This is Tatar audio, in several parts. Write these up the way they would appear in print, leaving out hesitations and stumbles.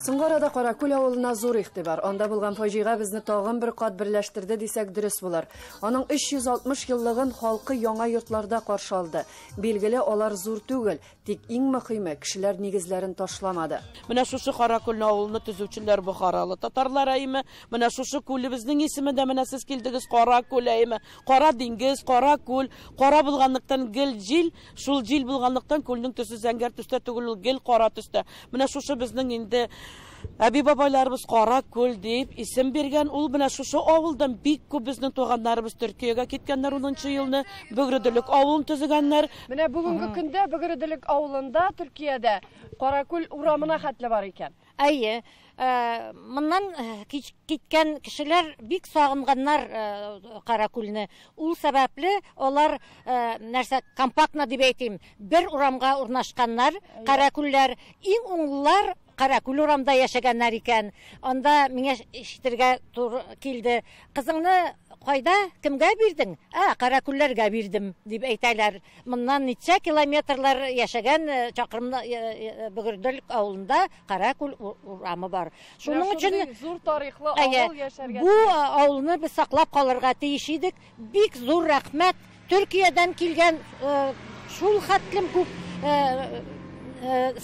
Соңгы арада Каракүл авылына зур игътибар. Анда булган фаҗига безне тагын бер кат берләштерде дисәк дөрес булыр. Аның 360 еллыгын халкы яңа йортларда каршы алды. Билгеле, алар зур түгел, тик иң мөхиме, кешеләр нигезләрен ташламады. Менә шушы Каракүл авылны төзүчеләр бохаралы татарлар әйме. Менә шушы күлебезнең исеме дә менә сез килдегез Каракүл әйме. Кара диңгез, кара күл, кара булганлыктан гел җил, шул җил булганлыктан күлнең төсе зәңгәр төстә түгел, ул гел кара төстә. Менә шушы безнең инде әби бабайларыбыз Кара күл дип исем биргән. Ул менә шушы авылдан бик күп безнең туганнарыбыз Төркиягә киткәннәр 10 елны, Бөгределек авылын төзегәннәр. Менә бүгенге көндә Бөгределек авылында Төркиядә Каракүл урамына хәтле бар икән. Әйе, моннан киткән кешеләр бик сагынганнар Каракүлне. Ул сәбәпле алар нәрсә компактно дип әйтим, бер урамга урнашканнар. Каракүлләр иң уңлылар Каракүл урамда яшәгәннәр икән. Анда миңа ишетергә туры килде. Кызыңны кайда, кемгә бирдең? Ә, Каракүлләргә бирдем, дип әйтәләр. Моннан ничә километрлар яшәгән чакрымда Бөгерделек авылында Каракүл урамы бар. Шуның өчен зур тарихлы авыл яшәргә. Бу авылны без саклап калырга тиеш идек. Бик зур рәхмәт. Төркиядән килгән шул хәтлем күп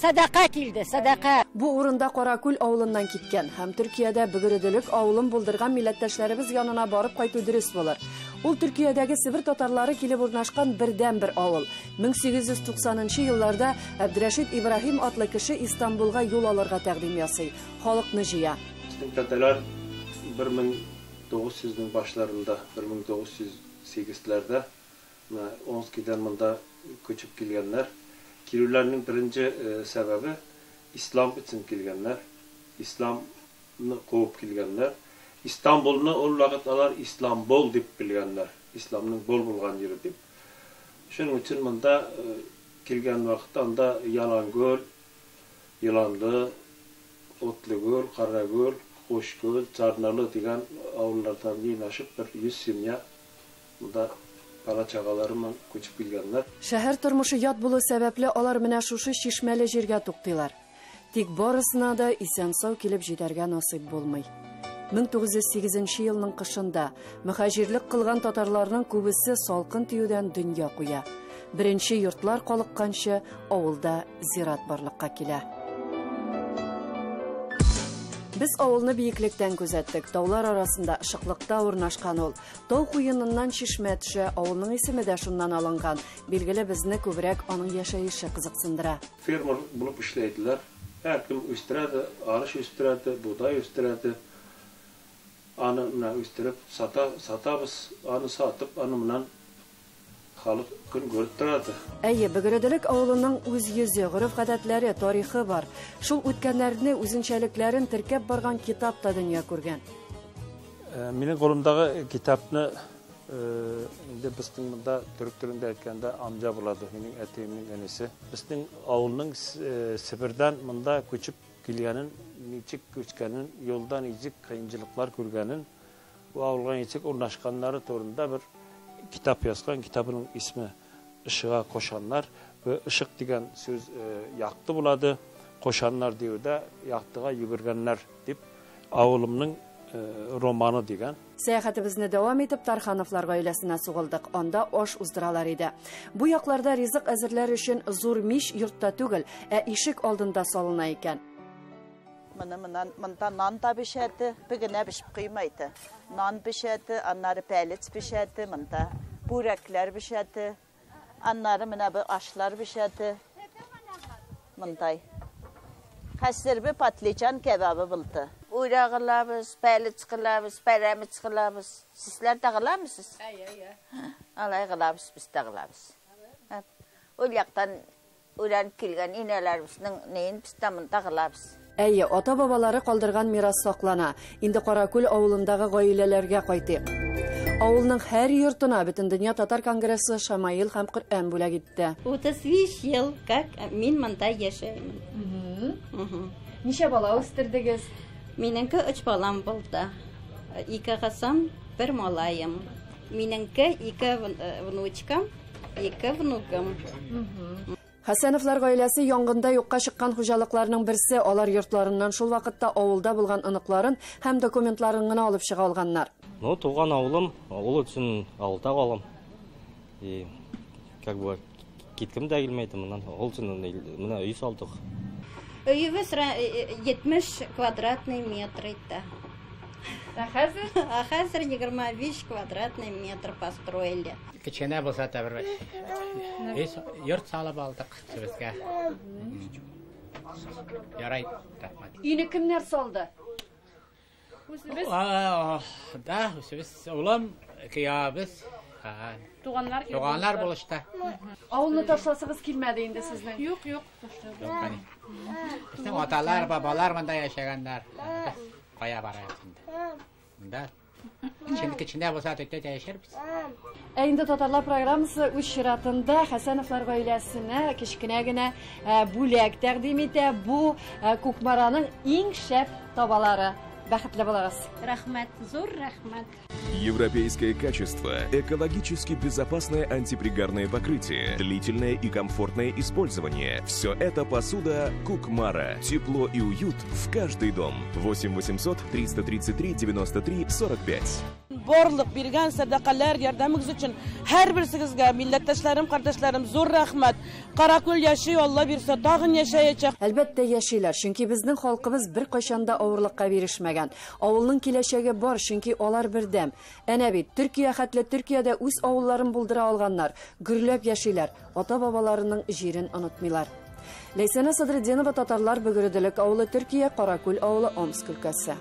садака килде, садака. Бу урында Каракүл авылыннан киткән һәм Төркиядә Бөгеределек авылын булдырган милләттәшләребез янына барып кайту дөрес булыр. Ул Төркиядәге Себер татарлары килеп урнашкан бердән-бер авыл. 1890 елларда Әбдрәшит Ибраһим атлы кеше Истанбулга юл алырга тәкъдим ясый, халыкны җыя. Безнең татарлар 1900-нең башларында, 1908-ләрдә Омскидан монда күчеп килгәннәр. Килүләрнең беренче сәбәбе ислам өчен килгәннәр, исламны куып килгәннәр. Истанбулны ул вакыт алар Исламбол дип белгәннәр, исламның бол булган җире дип. Шуның өчен монда килгән вакытта анда Ялангөл, Йыланлы, Отлыгөл, Карагөл, Кошкөл, Чарналы дигән авыллардан җыйнашып бер 100 семья монда бала чагалары менән күчеп килгәннәр. Шәһәр тормышы ят булу сәбәпле алар менә шушы чишмәле җиргә туктыйлар. Тик барысына да исән-сау килеп җитәргә насыйп булмый. 1908 елның кышында мөхаҗирлек кылган татарларның күбесе салкын тиюдән дөнья куя. Беренче йортлар калыкканчы авылда зират барлыкка килә. Без авылны биеклектән күзәттек. Таулар арасында ышыклыкта урнашкан ул. Тау куеныннан чишмә төшә, авылның исеме дә шуннан алынган. Билгеле, безне күбрәк аның яшәеше кызыксындыра. Фермер булып эшләйделәр. Һәркем үстерәде, арыш үстерәде, бодай үстерәде. Аны менә үстереп сатабыз, аны сатып, аны менән халык көн күреп торады. Әйе, Бөгеределек авылының үз йөзе, гореф-гадәтләре, тарихы бар. Шул үткәннәрне, үзенчәлекләрен теркәп барган китап та дөнья күргән. Минем кулымдагы китапны инде безнең монда төрек телендә әйткәндә амҗа булады, минем әтиемнең энесе. Безнең авылның Себердән монда күчеп килгәнен, ничек күчкәнен, юлда ничек кыенчылыклар күргәнен, бу авылга ничек урнашканнары турында бер китап язган. Китабының исеме Ышыга кошаннар. Бу ышык дигән сүз якты булады. Кошаннар диюдә яктыга йөгергәннәр дип авылымның романы дигән. Сәяхәтебезне дәвам итеп Тархановлар гаиләсенә сугылдык. Анда аш уздыралар иде. Бу якларда ризык әзерләр өчен зур мич йортта түгел, ә ишек алдында салына икән. Моны монда нан да пешәде, бөгенә пешеп куймайды. Нан пешәде, аннары пәлец пешәде, монда бүрәкләр пешәде, аннары менә бу ашлар пешәде. Мондай. Хәзер бу патлычан кебабы булды. Уйра кылабыз, пәлец кылабыз, пәрәмеч кылабыз. Сезләр дә кыламысыз? Әйе, әйе. Алай кылабыз, без дә кылабыз. Ул яктан өйрәнеп килгән инәләребезнең неен без дә монда кылабыз. Әйе, ата-бабалары калдырган мирас саклана. Инде Каракүл авылындагы гаиләләргә кайтыйк. Авылның һәр йортына Бөтендөнья татар конгрессы Шамаил һәм Коръән бүләк итте. 35 ел как мин монда яшәймен. Ничә бала үстердегез? Минеңке 3 балам булды. 2 кызым, 1 малаем. Минеңке 2 внучкам, 2 внукым. Хәсәновлар гаиләсе янгында юкка чыккан хуҗалыкларның берсе. Алар йортларыннан шул вакытта авылда булган оныкларын һәм документларын гына алып чыга алганнар. Ну, туган авылым, ул өчен авылда калам. И как бы киткем дә килмәйде моннан. Ул өчен менә өй салдык. Өебез 70 квадратный метр иде. Ә хәзер? Ә хәзер 25 квадратный метр построили. Кечкенә булса да бер йорт салып алдык үзебезгә. Ярай, рәхмәт. Өйне кемнәр салды? Үзебез. Да, үзебез, улым, киявебез. Туганнар. Туганнар булышты. Авылны ташласыгыз килмәде инде сезнең? Юк, юк. Безнең аталар, бабалар монда яшәгәннәр. Кая барабыз инде? Монда кечкенә булса төтә дә яшәрбез. Ә инде татарлар программасы үз чиратында Хәсәновлар гаиләсенә кечкенә генә бүләк тәкъдим итә. Бу Кукмараның иң шәп табалары. Бәхетле булыгыз. Рәхмәт, зур рәхмәт. Европейское качество, экологически безопасное антипригарное покрытие, длительное и комфортное использование. Все это посуда Кукмара. Тепло и уют в каждый дом. 8 800 333 93 45. Барлык биргән сәдакалар, ярдәмегез өчен һәрберсегезгә, милләттәшләрем, кардәшләрем, зур рәхмәт. Каракүл яши, Алла бирсә, тагын яшәячәк. Әлбәттә яшиләр, чөнки безнең халкыбыз беркайчан да авырлыкка бирешмәгән. Авылның киләчәге бар, чөнки алар бердәм. Әнә бит, Төркия хәтле Төркиядә үз авылларын булдыра алганнар, гөрләп яшиләр, ата-бабаларының җирен онытмыйлар. Ләйсәнә Садретдинова, Татарлар Бөгеределек авылы, Төркия, Каракүл авылы, Омск өлкәсе.